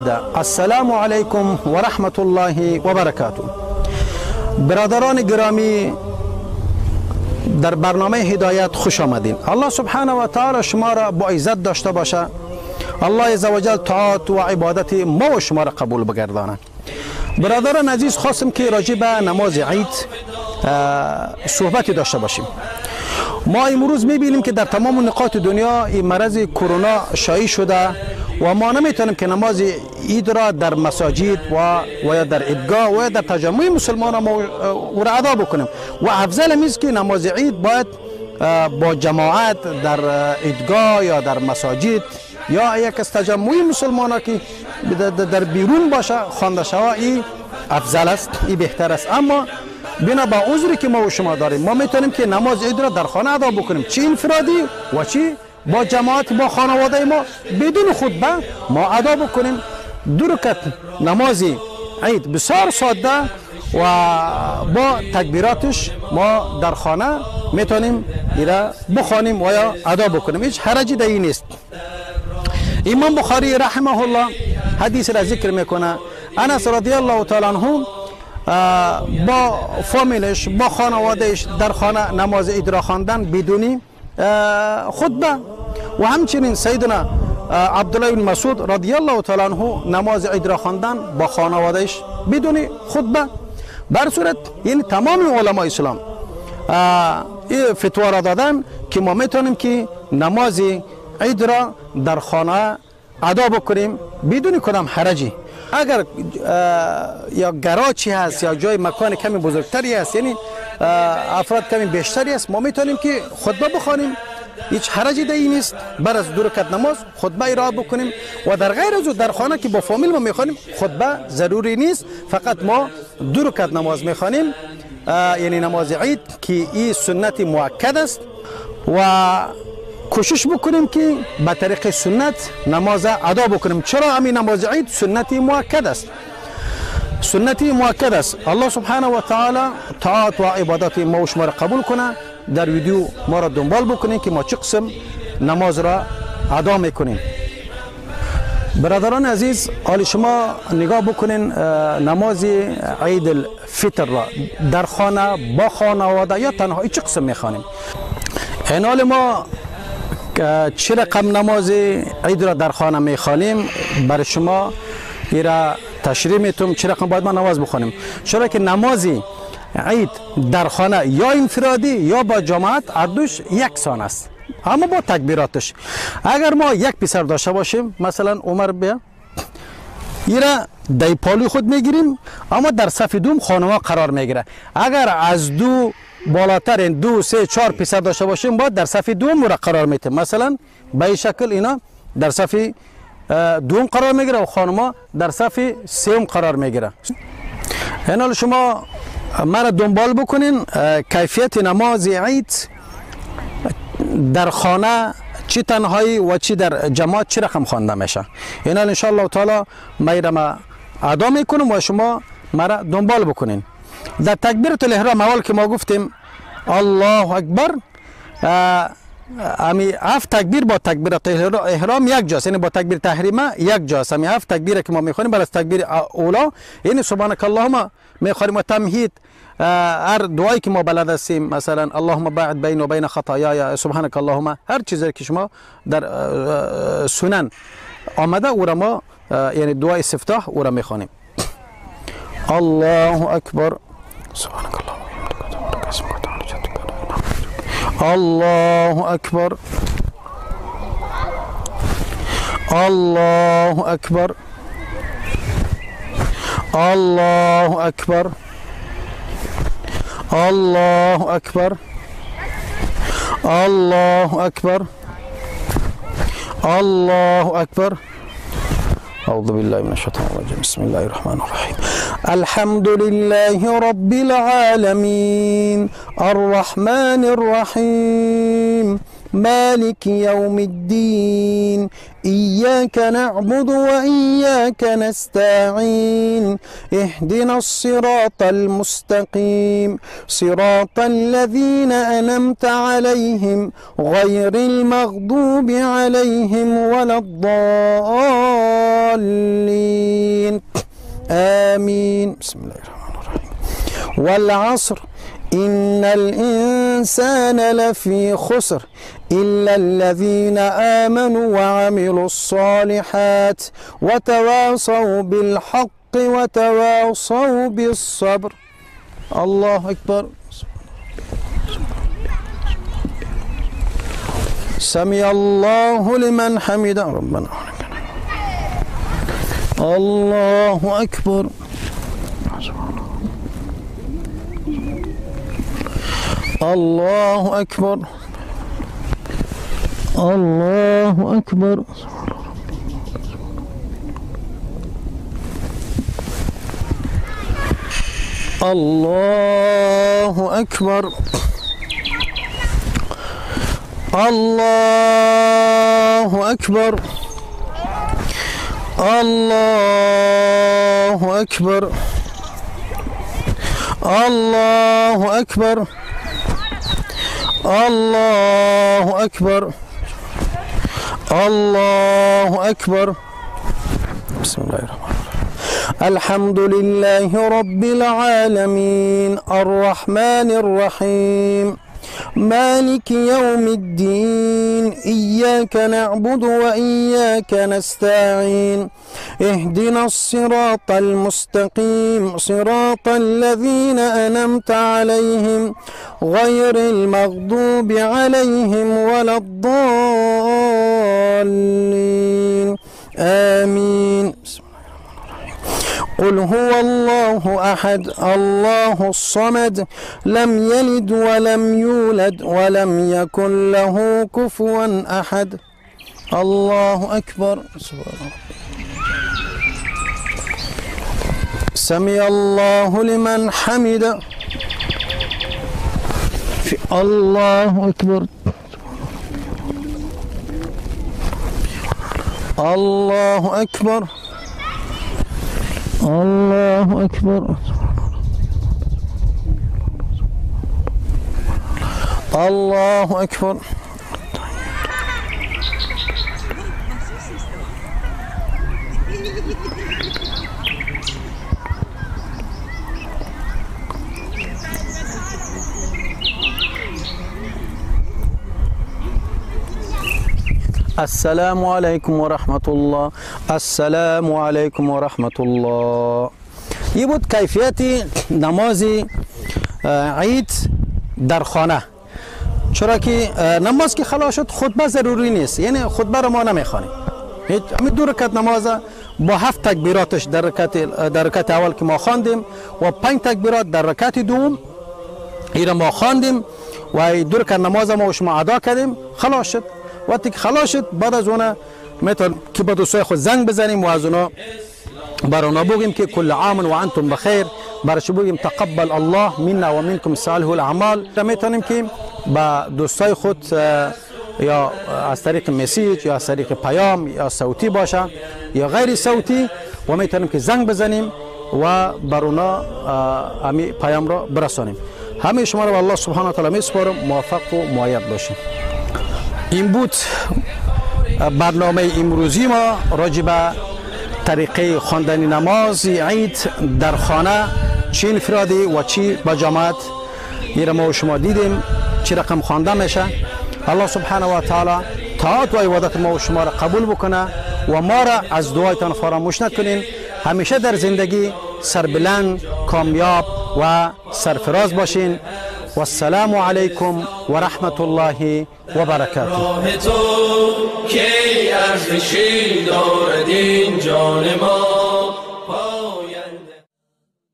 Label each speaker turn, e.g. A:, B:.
A: السلام علیکم و رحمت الله و برکاته. برادران گرامی، در برنامه هدایت خوش آمدین. الله سبحانه و تعالی شما را با عزت داشته باشه. الله عزوجل طاعت و عبادت ما و شما را قبول بگردانه. برادران عزیز، خواستم که راجع به نماز عید صحبتی داشته باشیم. ما امروز میبینیم که در تمام نقاط دنیا این مرض کرونا شایع شده و ما نمیتونیم که نماز عید را در مساجد و یا در عیدگاه و یا در تجمع مسلمان ما او را ادا بکنیم. و افضل هم است که نماز عید باید با جماعت در عیدگاه یا در مساجد یا یک از تجمع مسلمان ها که در بیرون باشه خوانده شود، این افضل است، این بهتر است. اما بنا با عذری که ما و شما داریم، ما میتونیم که نماز عید را در خانه ادا بکنیم، چه انفرادی و چه با جماعت با خانواده ما بدون خطبه ما ادا بکنیم. دو رکعت نماز عید بسیار ساده و با تکبیراتش ما در خانه میتونیم ایرا بخوانیم و یا ادا بکنیم، هیچ حرجی در این نیست. امام بخاری رحمه الله حدیث را ذکر میکنه، انس رضی الله تعالی عنه با فامیلش با خانوادهش در خانه نماز عید را خواندن بدون خطبه. و همچنین سیدنا عبدالله بن مسعود رضی الله تعالی عنه نماز عید را خواندن با خانوادهش بدون خطبه. بر صورت یعنی تمام علمای اسلام این فتوا را دادن که ما میتونیم که نماز عید را در خانه ادا بکنیم بدون کدام حرجی. اگر یا گراچی هست یا جای مکان کمی بزرگتری هست، یعنی افراد کمی بیشتری هست، ما میتونیم که خطبه بخوانیم، هیچ حرجی در این نیست. بر از دو رکعت نماز خطبه ارائه بکنیم و در غیر از او در خانه که با فامیل ما میخوانیم خطبه ضروری نیست، فقط ما دو رکعت نماز میخوانیم، یعنی نماز عید که این سنت مؤکد است. و کوشش بکنیم که به طریق سنت نماز ادا بکنیم. چرا همین نماز عید سنت مؤکد است؟ سنت مؤکد است. الله سبحانه و تعالی طاعت و عبادت ما و شما را قبول کنه. در ویدیو ما را دنبال بکنیم که ما چه قسم نماز را ادا میکنیم. برادران عزیز، حال شما نگاه بکنین نماز عید الفطر را در خانه با خانواده یا تنهایی چه قسم میخوانیم. این حال ما چه رقم نماز عید را در خانه میخوانیم برای شما ایرا تشریح میتونم چه رقم باید ما نماز بخوانیم. چرا که نماز عید در خانه یا انفرادی یا با جماعت هر دوش یکسان است، اما با تکبیراتش. اگر ما یک پسر داشته باشیم، مثلا عمر بیا، ایرا در پالوی خود میگیریم، اما در صف دوم خانما قرار میگیره. اگر از دو بالاتر، این دو سه چهار پسر داشته باشیم، باید در صف دوم را قرار میتیم. مثلا به این شکل اینا در صف دوم قرار میگیره و خانما در صف سوم قرار میگیره. اینا شما مرا دنبال بکنین کیفیت نماز عید در خانه چی تنهایی و چی در جماعت چی رقم خوانده میشه. اینا ان شاء الله تعالی ما ادا میکنم و شما مرا دنبال بکنین. در تکبیرة الاحرام اول که ما گفتیم الله اکبر، امی هفت تکبیر با تکبیرة احرام یک جاست، یعنی با تکبیر تحریمه یک جاست. امی هفت تکبیر که ما میخوانیم بر از تکبیر اولا، یعنی سبحانك اللهم میخوانیم و تمهید هر دعایی که ما بلد هستیم، مثلا اللهم باعد بین و بین خطایای، سبحانك اللهم، هر چیزی که شما در سنن آمده او را ما یعنی دعای استفتاح او را میخوانیم. الله اکبر، سبحانك اللهم الله اکبر، الله اکبر، الله اکبر، الله اکبر، الله اکبر، الله اکبر. أعوذ بالله من الشيطان الرجيم، بسم الله الرحمن الرحيم. الحمد لله رب العالمين، الرحمن الرحيم، مالك يوم الدين، إياك نعبد وإياك نستعين، اهدنا الصراط المستقيم، صراط الذين أنعمت عليهم غير المغضوب عليهم ولا الضالين. آمين. بسم الله الرحمن الرحيم. والعصر إن الإنسان لفي خسر إلا الذين آمنوا وعملوا الصالحات وتواصوا بالحق وتواصوا بالصبر. الله أكبر. سمع الله لمن حمده. ربنا الله أكبر. الله أكبر. الله أكبر. الله أكبر. الله أكبر. الله أكبر. الله أكبر. الله أكبر. الله أكبر. بسم الله الرحمن الرحيم. الحمد لله رب العالمين الرحمن الرحيم مالك يوم الدين إياك نعبد وإياك نستعين اهدنا الصراط المستقيم صراط الذين أنعمت عليهم غير المغضوب عليهم ولا الضالين آمين. قل هو الله أحد الله الصمد لم يلد ولم يولد ولم يكن له كفوا أحد. الله أكبر. سمع الله لمن حمده. الله أكبر. الله أكبر. الله أكبر. الله أكبر. السلام علیکم و رحمت الله. السلام علیکم و رحمت الله. این بود کیفیت نماز عید در خانه. چرا که نماز که خلاص شد خطبه ضروری نیست، یعنی خطبه رو ما نمیخوانیم. همین 2 رکعت نماز با 7 تکبیراتش در رکعت اول که ما خواندیم و 5 تکبیرات در رکعت دوم این ما خواندیم و 2 رکعت نماز ما و شما ادا کردیم، خلاص شد. وقتی که خلاص شد بعد از اون میتون که با دوستای خود زنگ بزنیم و از اونا بر اونا بگیم که کل عام و انتم بخیر، برش بگیم تقبل الله منا و منکم صالح الاعمال. میتونیم که با دوستای خود یا از طریق message یا از طریق پیام یا صوتی باشه یا غیر صوتی، و میتونیم که زنگ بزنیم و بر اونا همی پیام را برسانیم. همه شما را به الله سبحانه و تعالی میسپارم. موفق و مؤید باشیم. این بود برنامه امروزی ما راجع به طریقه خواندن نماز عید در خانه، چه انفرادی و چی با جماعت. این ما و شما دیدیم چه رقم خوانده میشه. الله سبحانه و تعالی طاعت و عبادت ما و شما را قبول بکنه و ما را از دعایتان فراموش نکنین. همیشه در زندگی سربلند، کامیاب و سرفراز باشین. والسلام علیکم و رحمت الله و برکاته.
B: راه تو کی ارزشی دارد این جان ما.